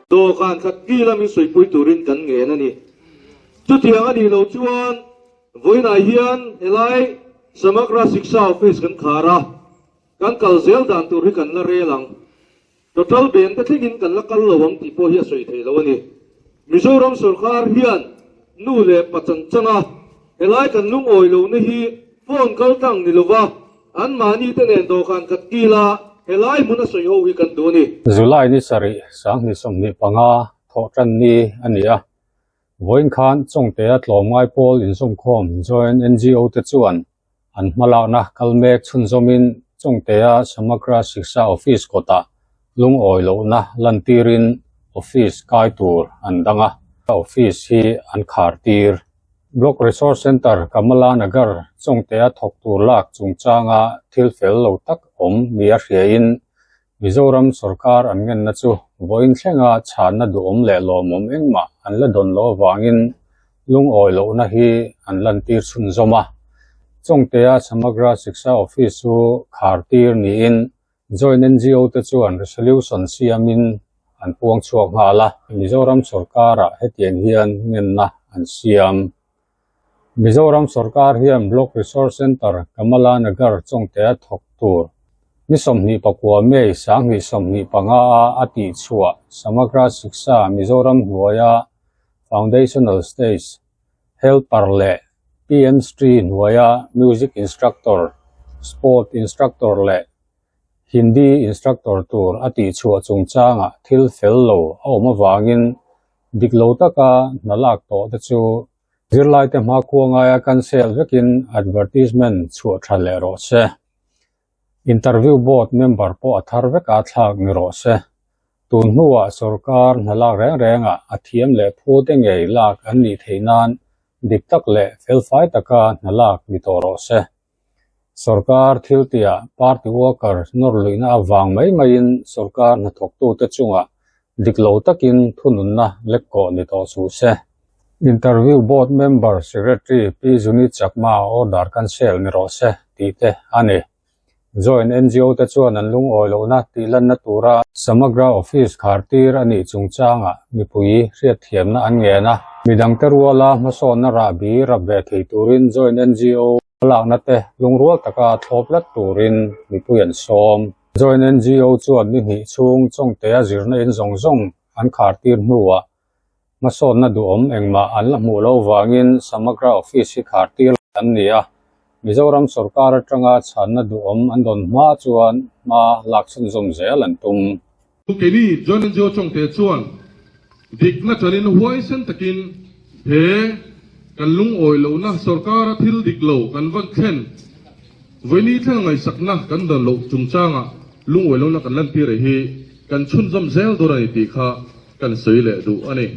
Dawhkan khat kila min sawipui turin kan ngen a ni. Chutiang a nih loh chuan vawiinah hian helai Samagra Shiksha Office kan khar a, kan kal zel dan tur hi kan la rel ang. Total ban te thlengin kan la kal lo ang tih pawh hi a sawi thei lo a ni. Mizoram sorkar hian nu leh pa chanchanga helai kan lungawi lohna hi phone kal tlang ni lova anmahni te nen dawhkan khat kila helai hmun a sawi ho hi kan duh a ni. July ni sarih 2025 thawh tan ni a ni a, vawiin khan Chawngtea tlawmngai pawl inzawmkhawm Joint NGO te chuan An hmalakna kal mek chhunzawmin Chawngtea Samagra Shiksha Office kawtah lungawi lohna lantirin office kai tur an dang a, office hi an khar tir. Block Resource Centre Kamala Nagar Chawngtea thawk tur lak chungchanga thil fel lo tak awm nia hriain Mizoram sorkar an ngenna chu vawiin thlenga chhanna duhawm leh lawmawm engmah an la dawn loh avangin lungawi lohna hi an lantir chhunzawm a. Chawngtea Samagra Shiksha Office chu khar tir niin Joint NGO te chuan resolution siamin an puang chhuak nghal a. Mizoram sorkarah hetiang hian ngenna an siam. Mizoram sorkar hian Block Resource Centre, Kamala Nagar, Chawngtea thawk tur ni 29 May 2025 a a tihchhuah Samagra Shiksha Mizoram hnuaia Foundational Stage Helper leh PM Shri hnuaia Music Instructor, Sport Instructor leh Hindi Instructor tur a tihchhuah chungchangah thil fel lo a awm avangin Dik lo taka hna lak tawh te chu zirlaite hmakhua ngaia cancel vekin advertisement chhuah tha leh rawh se. Interview board member pawh a thar veka thlak ni rawh se. Tun hnuah sorkar hna lak reng rengah a thiam leh phu te ngei lak an nih theih nan dik tak leh felfai taka hna lak ni tawh rawh se. Sorkar thiltiah party worker nawr luihna avang mai maiin sorkar hnathawktute chungah dik lo takin thununna lek kawh ni tawh suh se. Interview board member secretary Pi Zuni Chakma order cancel ni rawh se tih te a ni. Joint NGO te chuan an lungawi lohna tihlanna tura Samagra office khar tir a nih chungchangah mipui hriatthiamna an ngen a. Midangte ruala hmasawnna rahbi rap ve thei turin Joint NGO hmalakna te lungrual taka thlawp lat turin mipui an sawm. Joint NGO chuan ni hnih chhung Chawngtea zirna in zawng zawng an khar tir hnuah Hmasawnna duhawm engmah an la hmuh loh vangin Samagra Office hi khar tir an ni a, Mizoram sorkar atanga chhanna duhawm an dawn hma chuan hma lak chhunzawm zel an tum. Keini Joint NGO Chawngte chuan dikna tanin huaisen takin he kan lungawi lohna sorkara thil dik lo kan van thlen vawiini thlenga ngaihsakna kan dawn loh chungchangah lungawi lohna kan lantir hi kan chhunzawm zel dawn a ni tih kha kan sawi leh duh a ni.